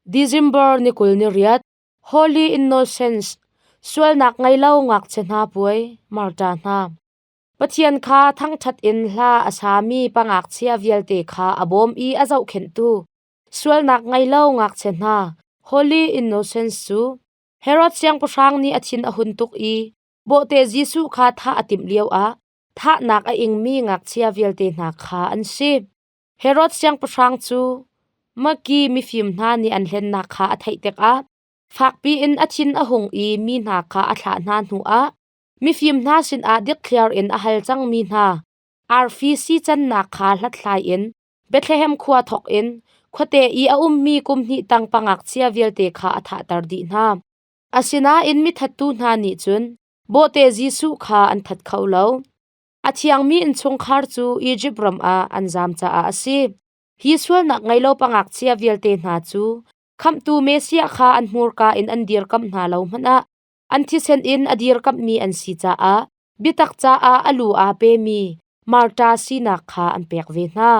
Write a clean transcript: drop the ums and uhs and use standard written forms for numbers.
December ni 28, Holy Innocents, sualnak ngei lo ngakchia hna puai, Marta hna. Pathian kha thangṭhat in hla a sami pangakchia vialte kha a bawm i a zohkhenhtu sualnak ngei lo ngakchia hna Holy Innocents cu Herod siangpahrang nih a thin a hun tuk i bawhte Jesuh kha thah a timh lioah thahnak a ingmi ngakchia vialte hna kha an si. Herod siangpahrang cu Magi mifim hna nih an hlennak kha a theih tikah fakpi in a thin a hung i mi hna kha a thlah hna hnuah mifim hna sinah dikthliar in a hal cangmi hna arfi sicannak kha hlathlai in Bethlehem khua thawk in khuate i a ummi kum hnih tang pangakchia vialte kha a thahter dih hna. Asinain mithattu hna nih cun bawhte Jesuh kha an that kho lo. A thiangmi innchungkhar cu Izipt ram ah an zam caah a si. Hi sualnak ngei lo pangakchia vialte hna cu khamhtu Messiah kha an hmurka in an dirkamh hna lo hmanh ah an thisen in a dirkamhmi an si caah biatak caah a lu aa pemi Marta sinak kha an pek ve hna.